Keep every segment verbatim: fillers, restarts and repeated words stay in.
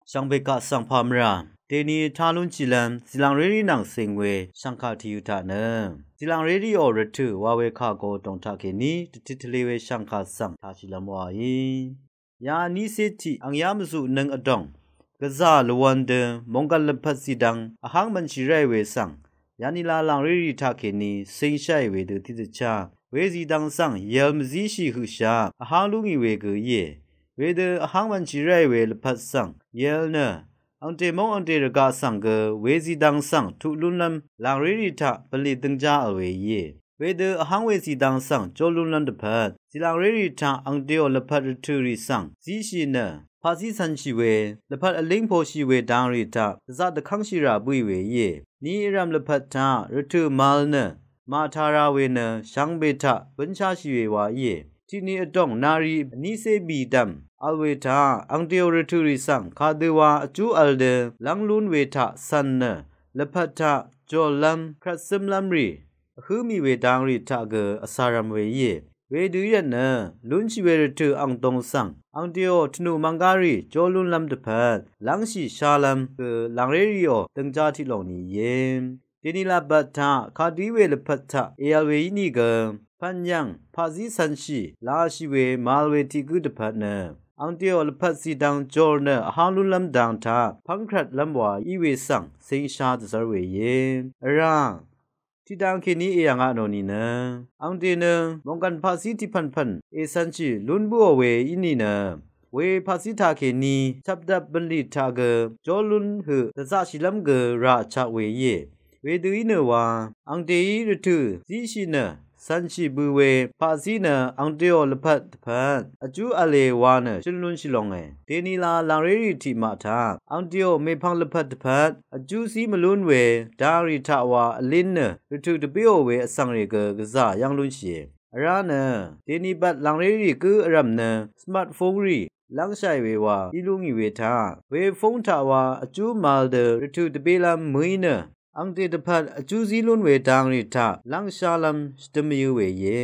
Shvngbe kaq svng pà mvrà dèni tá lúnshìlv́m zìlàngrérì nvng cing we shv̀ngkà tìyø̄ taq nø, zìlàngrérìò rvtø̀ wa we kà go dòng taqkèní dvtit tvlē we shv̀ngkà svng tāshìlv́m wàí. Ya vnícé tiq ang yá mvzuqnøng vdòng gvzà lvwv̄n dø mònggv̀n lvpat zìdvng vháng mv̄nshì ráì we svng, yanila làngrérì taqkèní cingshàì wedø tiqdvchá we zìdvng svng yv̄l mvzíshì høqshaq vháng lú ngì we gø íe. Wedø vháng mv̄nshì ráì we lvpat svng yv̄l nø angte móng angte rvgaq svng gø we zìdvng svng tuq lúnlv́m làngrérì taq bv̀nlì døngjá vl we íe. Wedø vháng we zìdvng svng jó lúnlv́m dvpvt zìlàngrérì taq angteò lvpat rvtø̀rì svng zíshì nø paqzí cv̄nshì we lvpat vlíng poshì we dangrì taq dvzaq dvkv́ngshì rà bǿì we íe. Ni vrv̀m lvpat taq rvtø̀ màvl nø màtā ra we nø shvngbe taq bǿnshashì we wa íe. Tiqni vdòng nari vnícé bìdv̀m vl we taq angteò rvtø̀rì svng kadø wa vjú vl dø lv́ng lún we taq cv̄n nø lvpat taq jòllv́m krvtzǿmlv́m rì vhǿ mì we dangrì taq gø vsarv̄m we íe. Wedø í rvt nø lúnshì we rvtø̀ angdong svng angteò tvnù mvnggárì jó lúnlv́m dvpvt lv́ngshì shálv́m gø làngrérìò døngjá tiq lòng ni íe. Dèni lvpat taq kadø í we lvpat taq èvl we ínìgø pv̀n yv̀ng paqzí cv̄nshì lashì we màvl we tiq gǿ dvpvt nø angteò lvpat zìdvng jòr nø vháng lúnlv́m dang taq pv́ngkrvtlv́m wa í we svng cingsha dvzv́r we íe. Vrá tiqdang kèní èyv̀ngaq nò nìnø angte nø mònggv̀n paqzí tiqpv̀npv̀n ècv̄nshì lún bǿò we í nìnø we paqzí taqkèní chvpdvp bv̀nlì taq gø jó lún høq dvzaqshìlv́m gø rà vchak we íe. Wedø í nø wa angteí rvtø̀ zíshì nø cv̄nshì bø we paqzí nø angteò lvpat dvpvt vjú v̄le wa nø shøn lúnshì longe. Dènila làngrérì tiqmaq taq angteò mèpvng lvpat dvpvt vjú zí mvlún we dangrì taq wa vlín nø rvtø̀ dvbéò we vsvng rì gø gvzà yv́ng lúnshìe. Vrá nø dèni bvt làngrérì gǿ vrv̀m nø smartphone rì lv́ngshàì we wa í lú ngì we taq we fúng taq wa vjú màvl dø rvtø̀ dvbélv́m mø̀í nø angte dvpvt vjú zí lún we dangrì taq lv́ngshálv́m shvdǿm mvyǿ we íe.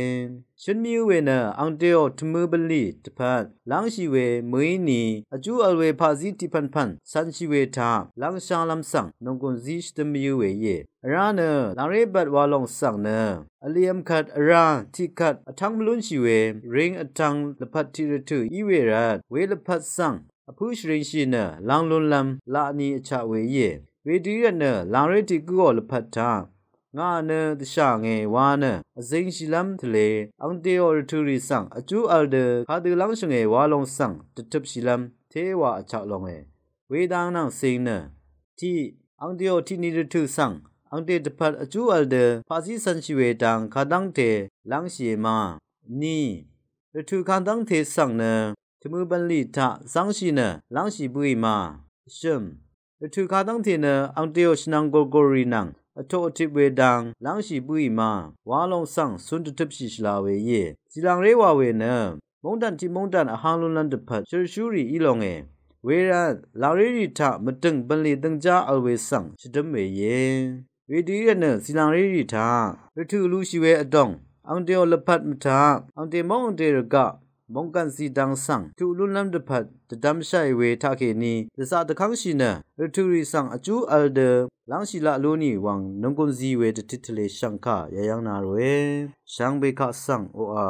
Shǿn mvyǿ we nø angteò tvmø bv̀nlì dvpvt lv́ngshì we mø̀í ni vjú vl we paqzí tiqpv̀npv̀n cv̄nshì we taq lv́ngshálv́m svng nònggùn zí shvdǿm mvyǿ we íe. Vrá nø làngré bvt wa lòng svng nø vlì vmkvt vrá tiqkvt vtv́ng mvlúnshì we ring vtv̄ng lvpat tiq rvtø̀ í we rvt we lvpat svng vpǿ shvringshì nø lv́ng lúnlv́m laq ni vchaq we íe. Wedø í rvt nø làngré tiq gǿò lvpat taq ngà nø dvshà nge wa nø vzingshìlv́m tvlē angteò rvtø̀rì svng vjú vl dø kadø lv́ngshø̀nge wa lòng svng dvtøpshìlv́m té wa vchaq longe. Wedang nvng cing nø tiq angteò tiqni rvtø̀ svng angte dvpvt vjú vl dø paqzí cv̄nshì we dang kadv́ngte lv́ngshìe ma. Ni rvtø̀ kadv́ngte svng nø tvmø bv̀nlì taq zv́ngshì nø lv́ngshì bǿì ma. Shø̀m rvtø̀ kadv́ngte nø angteò shvnvng gòrgòrì nvng vtoq vtip we dang lv́ngshì bǿì ma wa lòng svng cun dvtøpshì shvla we íe. Zìlàngré wa we nø móngdàn tiq móngdàn vháng lúnlv́m dvpvt shørshúrì í longe. Wervt làngrérì taq mvdø̀ng bv̀nlì døngjá vl we svng shvdǿm we íe. Wedø í rvt nø zìlàngrérì taq rvtø̀ lushì we vdòng angteò lvpat mvtaq angte móng angte rvgaq mónggv̀n zìdvng svng tuq lúnlv́m dvpvt dvdvmshàì we taqkèní dvzaq dvkv́ngshì nø rvtø̀rì svng vjú vl dø lv́ngshì laq lú nì wvng nònggùn zi we dvtit tvlē shv̀ngkà yayv́ng na ròe. Shvngbe kaq svng oqà